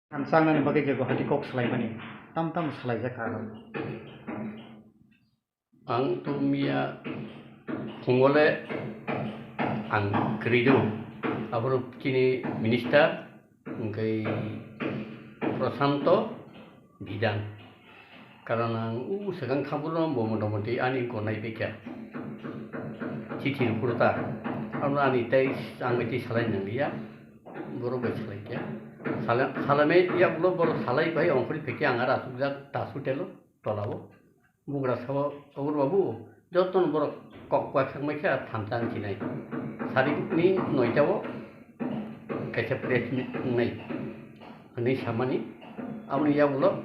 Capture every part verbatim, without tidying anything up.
Ang changnani bagwi je Guwahati kok salaimani tam tam salaijak kha. Ang to miya phungole ang kwrwi do. Aboro chini minister, hwnkhe Prashanto Bidhan. Karon ang u swkang thabuno bo motamoti ani gonai phaikha. Chithi rwphuru ta. Abo ani tei ang bai tei salai nangliya. Borok bai salai kha. Sala-, salamai yagulo borok salai bai ongkhorwi phaikha ang aro asukjak tasu telo tolao. Bugra sao, "Obor babu, jotono borok kok uaisuk mai kha thansa wng sinai." Sarikni noita o kaisa press meet wngnai hwnwi samani. Aboni yagulo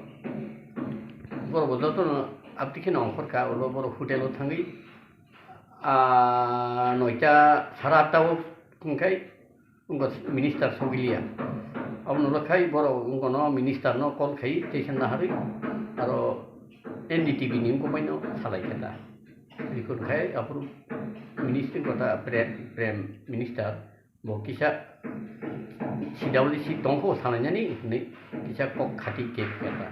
borok bo jotono abdi kheno ongkhor kha, ulo borok hotel o thangwi, ah, noita sara atta o wngkhai, wngkha minister sogiliya. Abono ulo khai borok wngkha no minister no call khai tei sanna harwi aro N D T V ni wngkha bai no salai kha ta. Record khai aphuru minister kota Prem, Prem minister bo kisa C W C tongkho salainani hinwi kisa kok khati khe kha ta.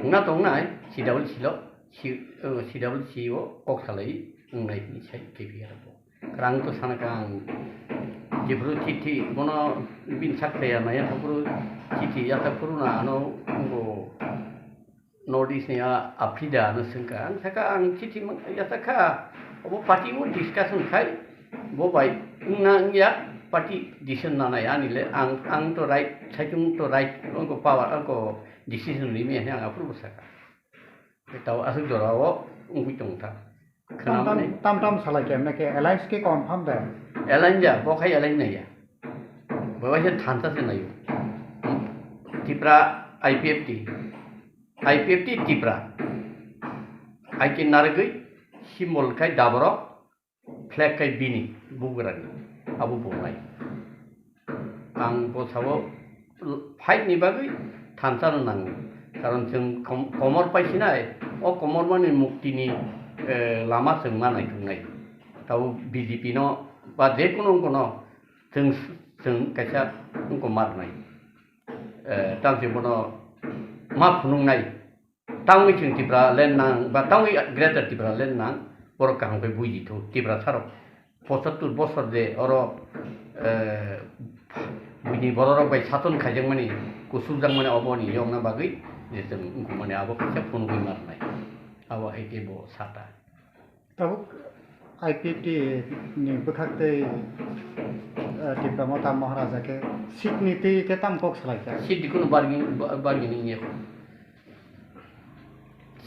Wngna tongnai C W C lo, C-, uh, C W C o kok salai wngnai hinwi sai khe kha ta. Kwrang to sana kha ang. Jephuru chithi bono bini sak chaya naya thangphuru chithi yathak phuru na ano bo North East ni a Afrida ano swngkha. Ang sakha ang chithi mang-, yathak kha. Obo party o discussion khai bo bai wngna wngya party decision nanai ani le ang, ang to right, saichung to right, ang ko power, ang ko decision rimi ang aphuru bo sakha. Tao aswk jora o wngwi tong kha. Tam tam, khwnamani tam tam salai khe, nake alliance khe confirm da? Alliance ya, bo khai alliance nai ya. Bo waisa thansa se naio. Tipra I P F T. I P F T Tipra. Ai khe narwgwi symbol khai daborok. Flag khai bini bugrani abo bonai. Ang bo sabo fight ni bagwi thansa no nango. Karon chwng kom-, komor paisinai, o komor mani mukti ni, eh, lama chwng ma naituknai. Tabo B J P no ba je kunu wngkha no chwng, chwng kaisa wngkha marnai. Eh, tamo se bono ma phunuknai. Tangwi chwng Tipraland nang, ba tangwi Greater Tipraland nang, borok kaham khe buji thu, Tiprasarok pochattor bosor je oro, eh, buini bororok bai sason khaijakmani, kusukjakmani oboni yokna bagwi je chwng wngkukmani abo kaisa phunugwi ma rwnai. Abo hai khe bo sata. Tabuk I P F T ni bwkhak tei, eh, Tipra Motha Maharaja khe seat ni twi khe tam kok salai kha? Seat ni kunu bargaining, ba-, bargaining ya kho.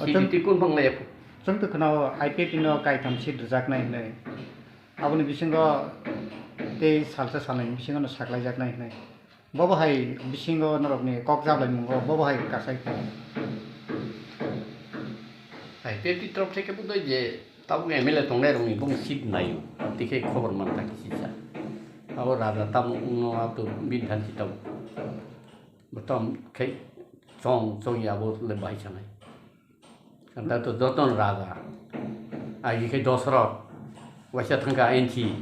Seat ni twi kunu bang lai ya kho. Chwng to khwnao I P F T no kaitham seat rwjaknai hinwi. Aboni bisingo tei salsa salnai bisingo no saklaijaknai hinwi. Bobo hai bisingo norokni kok jablaimungo bobo hai kasai khe. Hai tei twi torop theke budai je tabuk M L A tongnai rokni bung seat naio. Tikhe khobor man thang kisi sa. Abo raja tam no ato bin than si tabuk. Botom khai chong chong ya bo le bai sanai. Anta to joton raja. Agi khai Dosrot. Waisa thangka enthi.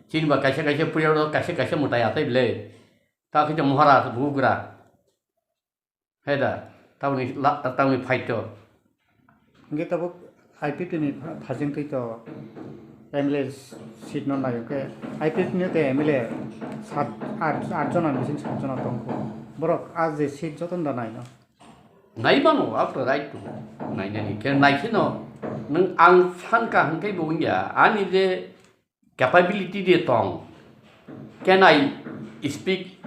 Chini ba kaisa kaisa puriya ro kaisa kaisa mutai atai ble. Ta khe Maharaj bugra. Heda, tamni la, tamni fight to. Hingke tabuk I P F T ni pha-, phajing twi to M L A seat no nayo ke I P F T ni te M L A sat, at, at jona bising sat jona tongkho. Borok a je seat joton da nai no. Nai mano, after right to. Nai nani ke nai kheno. Nung ang san ka hingke bo wngya. Ani je capability de tong. Can I speak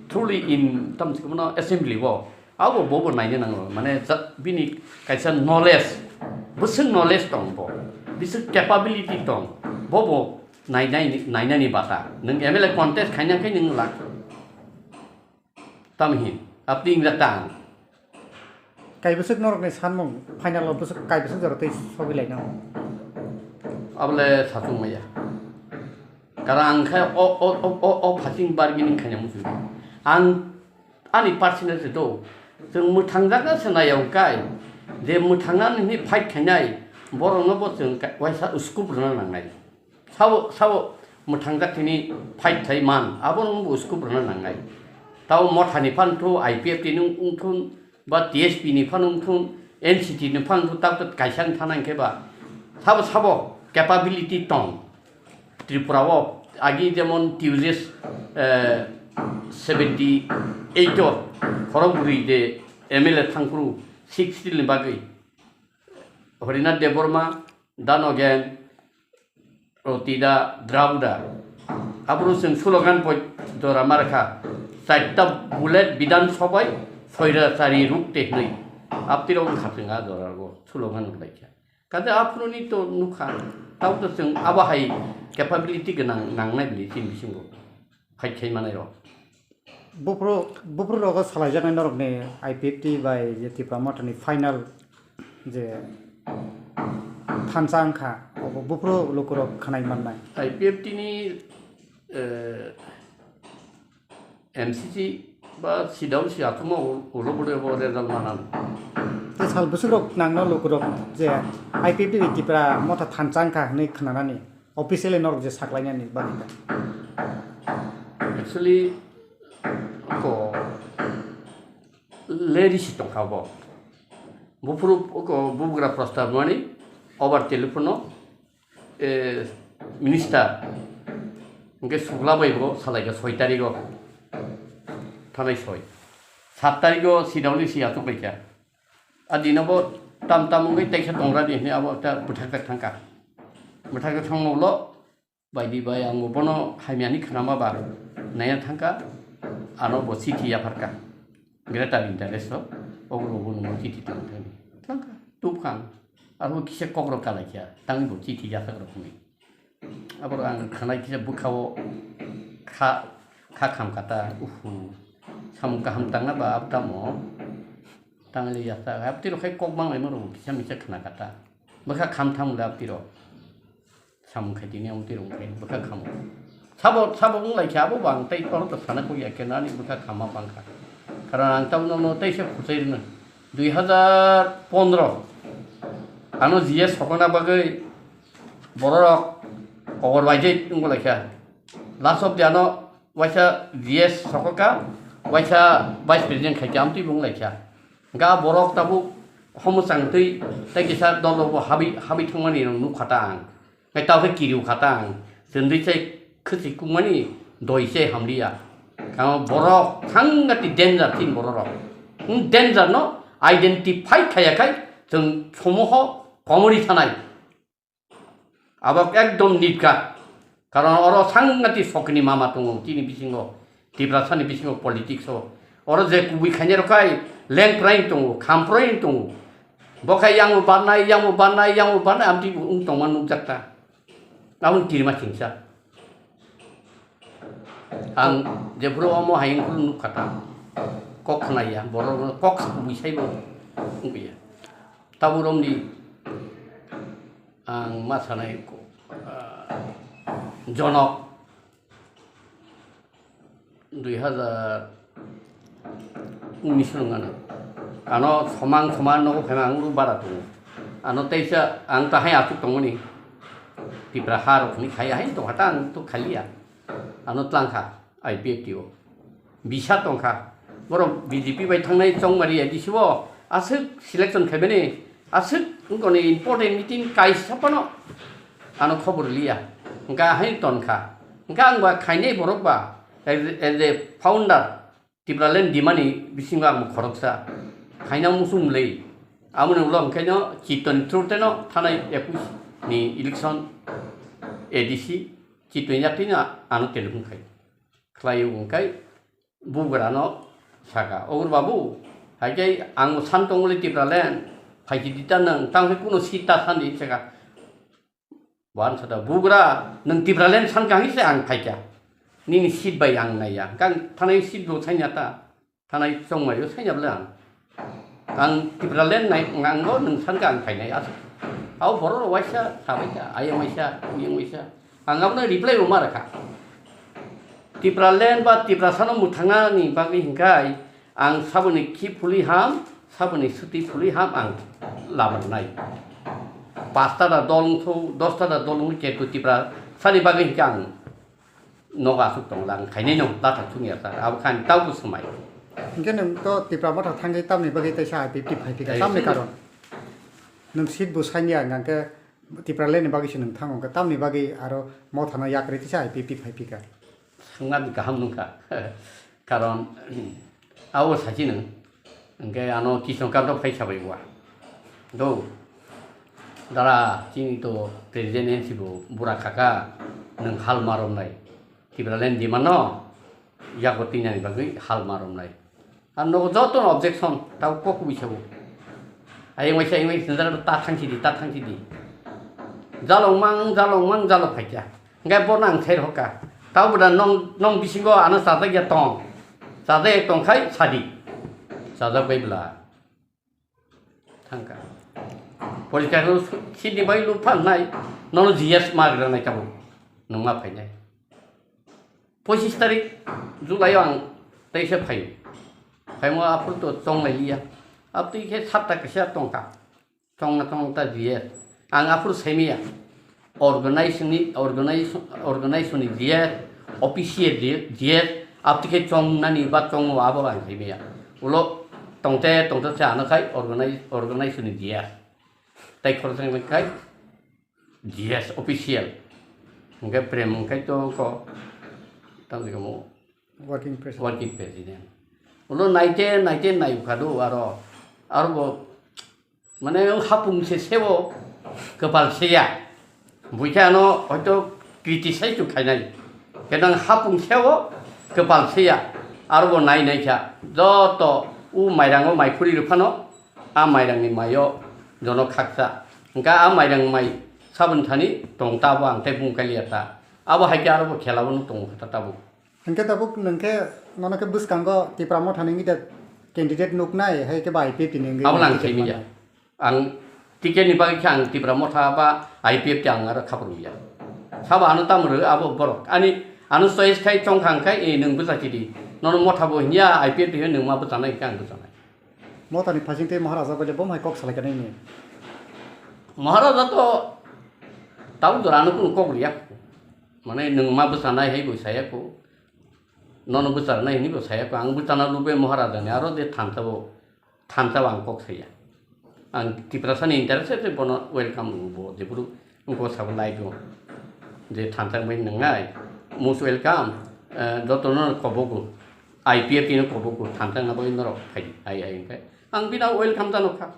truly in, tam se mano, assembly bo? Abo bobo naina nango. Mane ja-, bini kaisa knowledge, bwswk knowledge tong bo, bwswk capability tong, bobo nainai, nainani bata. Nung M L A contest khaina khai nung lak. Tamhin, apni ingra tang. Kaibwswk norokni sanmung, final o bwswk kaibwswk jora tei sogwi lainao. Abole sachung maya. Karon ang khe o, o, o, o, o phasing bargaining khaina muchung. Ang ani personal se do. Chwng mwthangjakna se nai ang kai. Je mwthangnani hwnwi fight khainai, borokno bo chwng ka-, waisa scope rwna nangnai. Sabo, sabo mwthangjak tini fight khlai man, abono bo scope rwna nangnai. Tao Motha ni phan thu, I P F T ni wng thun, ba T S P ni phan wng thun, N C T ni phan thu, tao to kaisa wng thana hwnkhe ba. Sabo sabo capability tong. Tripura o agi jemon T U J S, eh, seventy eight o khorok bwrwi de M L A thangphuru sixty ni bagwi. Harinath Debbarma, Danogen, Rotida, Drauda. Aboro chwng slogan poi jora markha. Chaita bullet Bidhan Sabhai, soira chari rukte hwnwi. Abtirok wngkha chwng a jora o slogan wnglaikha. Kaje aphuruni to nukha. Tao to chwng abo hai capability gwnang nangnai bini chini bisingo. Fight khai manai rok. Buphuru, buphuru rogo salaijaknai norokni I P F T bai je Tipra Mothani final je thansa wngkha, obo buphuru lukurok khwnai mannai. I P F T ni, eh, M C C ba sidao si athumo ulo bwrwi bo result manan. Tei sal bwswk rok nangno lukurok je I P F T bai Tipra Motha thansa wngkha hwnwi khwnanani. Officially norok je saklainani bagwi ta. Actually, ko lady si tongkha bo. Buphuru ko bubugra prostab mani over telephone o, eh, minister. Hwnkhe sukla bai bo salaikha soi tarikh o. Thanai soi. Sat tarikh o sidao ni si atuk laikha. A dino bo tam tam wngwi teisa tongra di hwnwi abo ekta bwthak jak thangkha. Bwthak jak thangma ulo bai di bai ang bono hamya ni khwnama ba naiya thangkha, ano bo chithi yapharkha. Greater interest o, ogo bo nungno chithi tang thani. Thangkha, tubkha ang. Abo kisa kokrok kalaikha, tangwi bo chithi yaphak rok hwnwi. Aboro ang khanai kisa bwkhao kha, kha kham kata, uhu, samung kaham tangna ba abo tamo. Tangli yasa, abtwi rok khai kok bang laima rok kisa misa khna kata. Bwkha kham tham le abtwi rok. Samung khai tini abtwi rok khai bwkha kham. Sabo, sabo wng lai khe abo bang tei toro to sana kok ya khe nani bwkha khama bang kha. Karon ang tabuk no tei se khusai rwno. Dui hazar pondro ano G S sokona bagwi bororok kobor bai je wng lai kha. Last of the ano waisa G S sokokha, waisa vice president khaikha, amtwi bo wnglaikha. Hwnkhe a borok tabuk homo changtwi tei kisa dolo bo habwi, habwi thangmani rok nukha ta ang. Hwnkhe tao khe kiriu kha ta ang. Chwndwi chai khwchwi kukmani doi chai hamliya. Kamo borok thangati danger thin bororok. Hwn danger no identify khaiya khai chwng somoho komori thanai. Abo ekdom nit kha. Karon oro sangati sokni mama tongo chini bisingo, Tiprasani bisingo politics o. Oro je kubui khainai rok khai leng prai tongo, kham prai tongo. Bo khai yang bo barnai, yang bo barnai, yang bo barnai, amtwi bo wng tongma nukjak ta. Aboni kirima singsa. Ang jephuru omo hayung phuru nukha ta. Kok khnaiya, borok kok kubui saibo wngya. Tabuk romni ang ma sanai ko, ah, Jonok dui hazar unis no wngano. Ano somang somang nogo phaima ang uru bara tongo. Ano teisa ang tahai aswk tongmani. Tipra ha rok hwnwi khai ahai tongkha ta ang to khaliya. Ano tlangkha I P F T o. Bisa tongkha. Borok B J P bai thangnai chongmari A D C o aswk selection khaimani, aswk wngkoni important meeting kaisa phano ano khobor liya. Hwnkha hai tonkha. Hwnkha ang ba khainai borok ba as, as a founder Tipraland dimani bisingo ang khoroksa. Khaina muchung mlei. Amoni ulo hwnkhe no Chiton through teno thanai ekush ni election A D C Chiton yaktino ano telephone khai. Khlai o hwnkhe bugrano saka, "Ogur babu, hai khe ang bo san tongmoli Tipraland, phaikhe di ta nwng, tang khe kuno seat ta san di," saka. Bo ano saka, "Bugra, nwng Tipraland san kha hwnwi se ang phaikha. Nini seat bai ang naiya." Hwnkhe ang thanai seat bo sainya ta, thanai chongmai o sainya bwle ang. Ang Tipraland nai, ang bo nwng san kha ang phainai aswk. Abo borok rok waisa sabai kha, ayang waisa, uyang waisa. Ang abono reply bo ma rwkha. Tipraland ba Tiprasano mwthangnani bagwi hwnkhe ang saboni khi phulwi ham, saboni swtwi phulwi ham ang lamarnai. Pasta da dol wngthok, dosta da dol wngthok, kintu Tiprasani bagwi hwnkhe ang nogo aswk tongla, ang khainai no lathak thung ya sir, abo khan taubo swmai. Hwnkhe nwng to Tipra Motha thangwi tamni bagwi teisa I P F T phai phika, Ai, tamni sini. Karon? Nwng seat bo sanya hwnkhe Tipraland ni bagwi se nwng thango, hwnkhe tamni bagwi aro Motha no yakrwi teisa I P F T phai phika? Swngna di kaham nungkha. Karon, abo sachino, hwnkhe ano Kishan Kanta phai sabai wa. Do, dara, chini to president N C bo bura khaka, nwng hal maromnai. Tipraland demand no, yago tinani bagwi hal maromnai. Ang nogo joto no objection, tabo kok kubui sabo. Ayang waisa, ayang waisa, sinjak ta thangsi di, ta thangsi di. Jalong mang, jalong mang, jalok phaikya. Hingke bono ang ther hoka. Tabo da nong, nong bisingo ano chajak ya tong. Chajak ya tong khai sadi. Chajak bai bla. Thangka. Poriskar no sini bai lu phan nai. Nono G S ma gra nai tabo. Nung ma phai nai. Pochis tarik July o ang teisa phai. Phaimo aphuru to chong lai liya. Abtwi khe sapta kaisa tongka. Chongna chong ta G S. Ang aphuru saimiya. Organization ni, organization, organization ni G S, official G S, abtwi khe chongnani ba chongmo abo ang saimiya. Ulo tongte, tongte se ano khai organize, organization ni G S. Tai khoroksa khai G S official. Hingke prem hingke to ko, tamo kamo Working president. Working president. Ulo naite, naite nai ukhadu aro, aro bo, mane hapung se sebo kepal seya. Buikhe ano hoito criticize to khainai. Kenang hapung seo kepal seya. Aro bo nai nai kha. Joto u mairango mai khuri rw phano, a mairangni maio jono khaksa. Hingkha a mairang mai sabun thani tong ta bo ang tei bung kaliya ta. Abo hai khe aro bo khela bo nuk tongo kha ta tabuk. Hingkhe tabuk nwng khe nono khe bwskango Tipra Motha ni wngwi da candidate nuknai, hai khe ba I P F T ni wngwi Abo lang ticket saimanya. Manai. Ang ticket ni bagwi khe ang Tipra Motha ba I P F T ang aro khaprwngya. Sabo ano tamo rw abo borok. Ani ano choice khai chong kha hwnkhe, "Eh, nwng bwchachidi." Nono Motha bo hinya, I P F T hinya, nwng ma bwchanai hwnkhe ang bwchanai. Motha ni phasing tei Maharaja bai le bo hai kok salai kanai ni. Maharaja to tabuk jora ano kunu kok riya. Mane nwng ma bwchanai hai bo saya ko. Nono bwcharnai hwnwi bo saya ko, ang bwchana lubui Maharaja ni aro je thansa bo, thansa bo ang kok saya. Ang Tiprasa ni interest se bono welcome rw bo, jephuru wngkha sabo live o. Je thansa bai nwngnai, most welcome, eh, joto no kobogo, I P F T no kobogo, thansa na bai norok phai, ai, ai, hwnkhe ang bina welcome jano kha.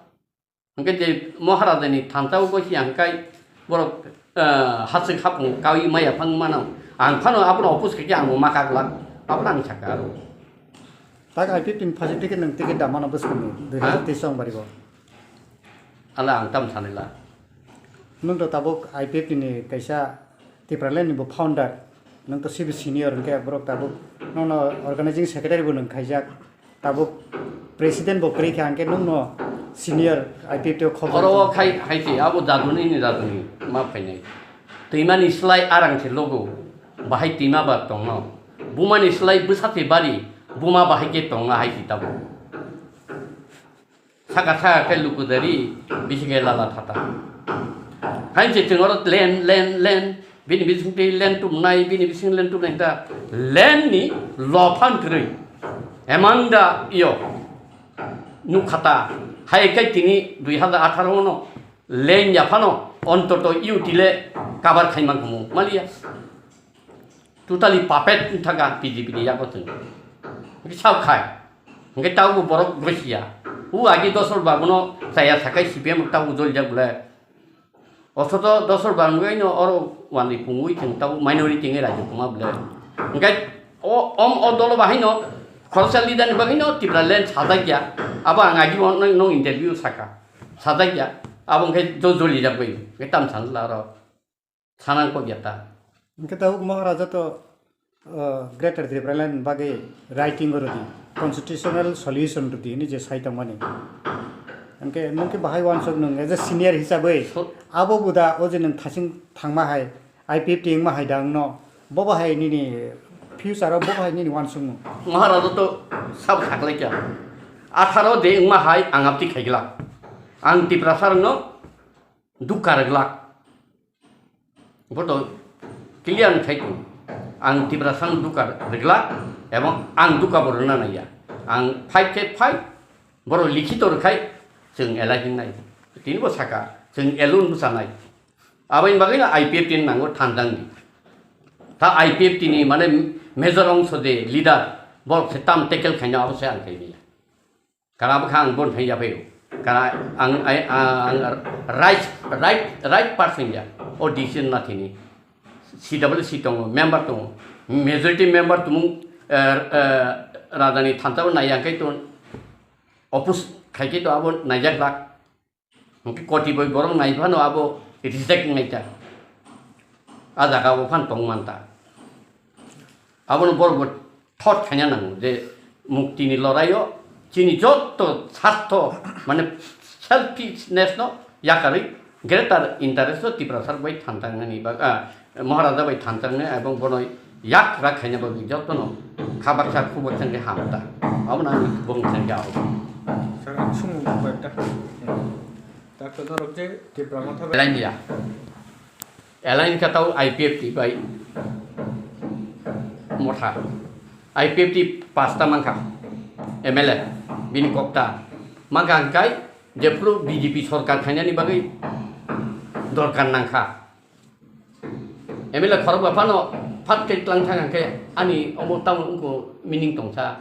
Hwnkhe je Maharajani thansa o gosiya hwnkhe borok, eh, hasik hapung kaui maya phang mano. Ang phano abono oppose khe ang bo ma kaglak. Abono ang sakha aro. Tak I P F T ni phasing ticket nwng ticket da mano bwskangni Ha? dui hazar teis chong barigo. Ala ang tam sanila. Nwng to tabuk I P F T ni kaisa Tipraland ni bo founder, nwng to sibo senior hwnkhe borok tabuk nono organizing secretary bo nwng khaijak, tabuk president bo kwrwi kha hwnkhe nwngno senior I P F T o khobor Oro tong khai, hai se, abo jaduni ni jaduni ma phainai. Twimani slai arang se logo, bahai twima ba tongno. Bumani slai bwsa se bari, buma bahai khe tongna hai se tabuk. Saka saka khe lukudari, bisingo lala thata. Hain se chwng oro len, len, len, bini bising twi len tumnai, bini bising len tumnai ta len ni lophan kwrwi. Emanda iyo nukhata, hai khe tini dui hazar atharo no len yaphano ontoto U T le kabar khaimang khamu maliya. Totally puppet wngkha P D P ni yago chwng. Hwnkhe sao khai. Hwnkhe taubo borok gosia. U agi Dosor Babuno chaya sakai C P M taubo jolijak bole. Othoto Dosor Babu wngwi no oro wani pungwi chwng taubo minority wngwi raijak tongma bole. Hwnkhe o, om o dolo bahaino khoroksa leader ni bagwino Tipraland sajakya. Abo ang agi bo no, no interview saka. Sajakya. Abo hwnkhe jo jolijak bai. Hwnkhe tam sanla oro. Sanang kok ya ta. Hwnkhe tabuk Maharaja to, uh, Greater Tipraland bagwi writing o rwdi, constitutional solution rwdi hwnwi je sai tongmani. Hwnkhe nwng khe bahai uansuk nwng as a senior hisabwi So- abo buda o je nwng thasing thangma hai, I P F T wngma hai da wngno, bo bahai nini future o bo bahai nini uansukmung. Maharaja to sabo saklaikha. Atharo de wngma hai ang apti khaiglak. Ang Tiprasa rokno dukha rwglak. Bo to clear wng thai tong. Ang Tiprasano duka rwglak ebong ang duka bo rwna naiya. Ang fight khe fight, borok likhito rwkhai chwng alliance wngnai. Tini bo saka, chwng alone bwchanai. Aboni bagwino I P F T ni nango thanjang di. Ta I P F T ni mane major ongso je leader, borok se tam tackle khaina abo se ang khaini. Kana bwkha ang bon thai yaphaio. Kana ang, ai, ang right, right, right person ya. O decision na thini. C W C tongo, member tongo. Majority member tumung, eh, eh, rajani thansa bo nai yang kai to oppose khai kai to abo naijak lak. Hwnkhe koti bai borok nai phano abo reject wngnai ta. A jaga o phan tong man ta. Abono borok bo thot khaina nango je muktini loraio chini jotto sartho mane selfishness no yakarwi greater interest o Tiprasa bai thantangnani ba, ah, Maharaja bai thantangnai ebong bono yak rak khaina bagwi jotono khabaksa khubaksa khe hamta. Abono ani bong thangkhe abo. Sir, ang sumung koi ekta. Doctor norok je Tipra Motha bai. Lain ya. Elain khe tau I P F T bai motha. I P F T pasta mankha M L A bini kokta mankha hwnkhe jephru B J P sorkar khainani bagwi dorkar nangkha. M L A khorok ba phano phat khe tlang thang hwnkhe ani omo tamo wngkho meaning tongsa.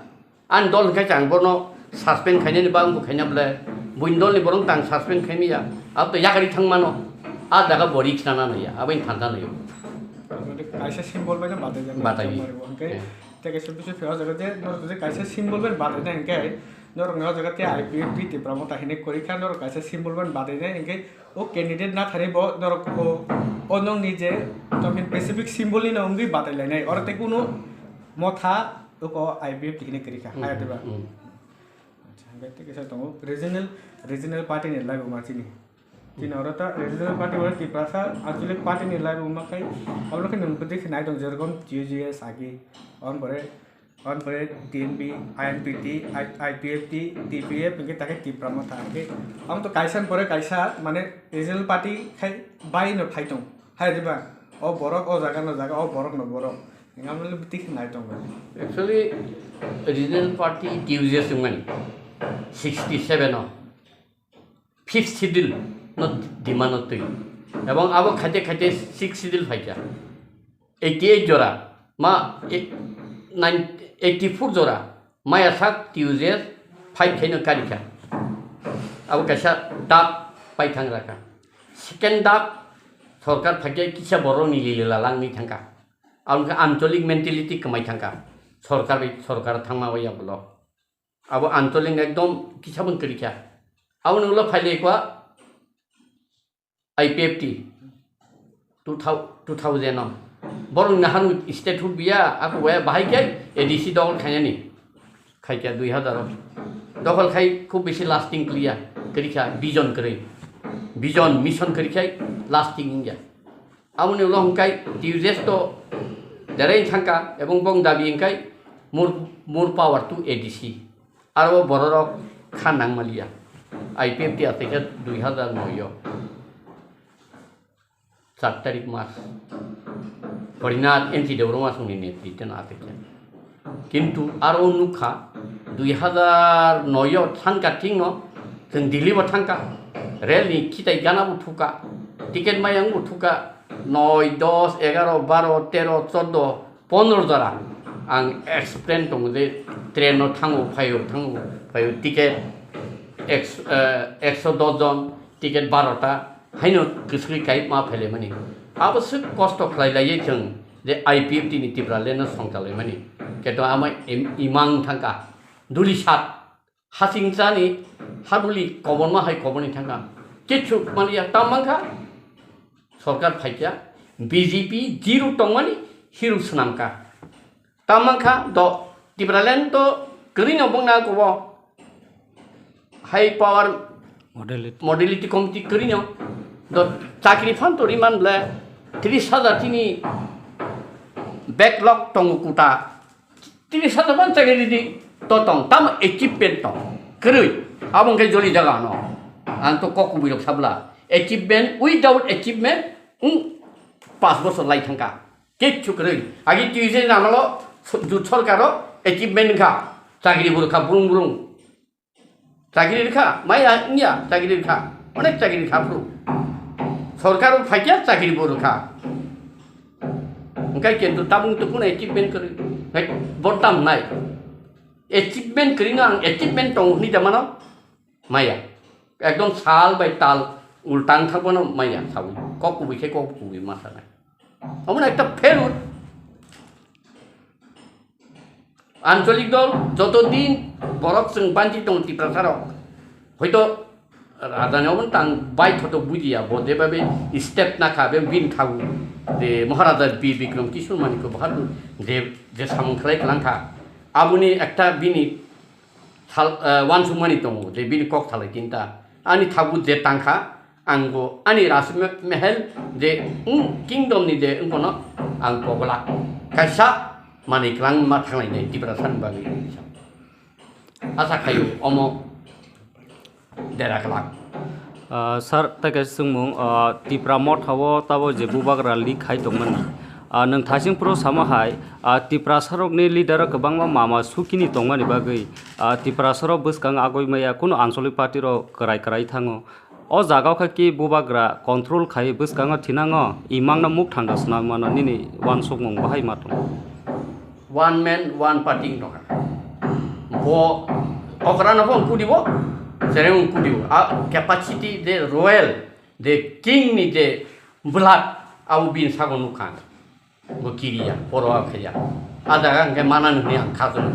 Ani dol hwnkhe ang bono suspend khainani ba wngkho khaina bole buini dolni borok tang suspend khaimaya. Abo to yakari thangmano. A jaga bo risk nana naiya. Aboni thanta naio. Kaisa symbol bai no batai jani. Batai. Hwnkhe teke se bisi phiyok jaga je norok je kaisa symbol bai batai na hwnkhe norok no jaga te I P F T Tipra Motha hinwi kwrwi kha norok kaisa symbol bai batai na hwnkhe o candidate na thani bo norok o, o nokni je tokin specific symbol ni no wngwi batai lainai. Oro tei kunu motha oko I P F T hinwi kwrwi kha. Hmm, hayat ba. Hmm. Acha, hwnkhe tei kisa tongo regional, regional party ni lai bo ma chini. Chini oro ta regional party oro Tiprasa Anchalik party ni lai bo ma khai. Abo khe nwng bwtwi khe nai tong jerokom T U J S agi. On pore On pore T N B, I N P T, I-, I P F T, T P F hwnkhe takhe Tipra Motha hwnkhe. Ang to kaisa pore kaisa mane regional party khai bai no phai tong. Hai diba? O borok o jaga no jaga, o borok no borok. Ngamle tik nai tong. Actually, regional party T U J S wngmani sixty seven o fifth schedule no demand no twi. Ebong abo khaite khaite sixth schedule phaikha. Eighty eight jora, ma, e-, nine, eighty four jora, maya sak T U J S fight khaino karikha. Abo kaisa dak paithang rakha. Second dak sorkar phaikhe kisa borokni lili lalangni thangkha. Abo khe ancholic mentality kwmai thangkha. Sorkar bai, sorkar thangma bai ya bolo. Abo ancholic ekdom kisa bun kwrikha. Aboni ulo phailai kwa I P F T two thou-, two thousand o. Borok ni hanu statehood biya, ako waya bahai khe A D C dogol khainani. Khaikya dui hazar o. Dogol khai khub bisi lasting kliya, kwrikha vision kwrwi. Vision, mission kwrwi khai lasting wngya. Aboni ulo hwnkhe T U J S to derai thangka ebong bong dabi hwnkhe more, more power to A D C. Aro bororok kha nangmaliya. I P F T atekhe dui hazar noi o. Char tarik mas. Horinath N T Debbarma songni netrite no atekhe. Kintu aro nukha dui hazar noi o thanka thingno chwng Delhi bo thangka. Rel ni khitai gana bo thuka. Ticket mayang bo thuka. Noi, dos, egaro, baro, tero, chordo, pondro jora ang explain tongo je train no thango, phaio, thango, phaio, ticket ekso, eh, ekso dos jon, ticket baro ta, haino kwswi kai ma phailaimani. Abo swk kosto khlai laiwi chwng je I P F T ni Tipraland no songchalaimani. Keto ama im-, imang thangka, duli sat. Hasing chani habuli kobor ma hai kobor ni thangka. Kichu mani ya tam mangkha. Sorkar phaikya. B J P zero tongmani hero swnamka. Tam mangkha do Tipraland to kwrwi no bongna kubo. High power modality, modality committee kwrwi no. Do chakri phan to riman ble tris hajar tini backlog tongo kuta. Tini sata ban chakri di to tong, tamo achievement tong. Kwrwi, abo hwnkhe joli jaga no. Ang to kok kubui rok sabla. Achievement, without achievement, hmm, pas bosor lai thangka. Kichu kwrwi. Agi tuijen amalo jut sorkaro achievement wngkha. Chakri bo rwkha brung brung. Chakri rwkha, maya wngya chakri rwkha. Onek chakri rwkha phuru. Sorkar bo phaikya chakri bo rwkha. Hwnkhe kintu tabung tukun achievement kwrwi. Hai, bo tam nai. Achievement kwrwino ang achievement tongo hwnwi da mano? Maya. Ekdom sal bai tal ultang thangbono maya sawi. Kok kubui khe kok kubui ma sanai. Omono ekta failure. Ancholik dol joto din borok chwng banchi tongo Tiprasa rok. Hoito rajani obo tang bai thoto bujiya bo de babe step na kha be bin khabu. De Maharaja Bir Bikram Kishore Manikya Bahadur de je samung khlai klang kha. Aboni ekta bini sal, eh, wansukmani tongo je bini kok salai tinta. Ani thabu je tangkha, ang bo ani Raj me-, Mehel je, mm, kingdom ni je wngkono ang pogla kaisa manwi kwlangma thanglainai Tiprasa ni bagwi. Asa khaio omo dera kwlak. Ah, sir, tai kaisa swngmung, ah, Tipra Motha o tabo je bubagra leak khai tongmani. Ah, nwng thasing phuru sama hai, ah, Tiprasa rokni leader o kwbangma mama sukini tongmani bagwi, ah, Tiprasa rok bwskang agoi maya kunu anchalik party rok kwrai kwrai thango. O jaga o khe ki bubagra control khai bwskango thinango imangno mukthang da swnam mano nini wansukmung bahai ma tongo. One man, one party wng tongkha. Bo okra no bo wng kudibo, chereng wng kudibo. A capacity de royal, de king ni de blood abo bini sago nukha. Bo kiriya, poro khaiya. A jaga hwnkhe manani hwnwi ang kha chwng.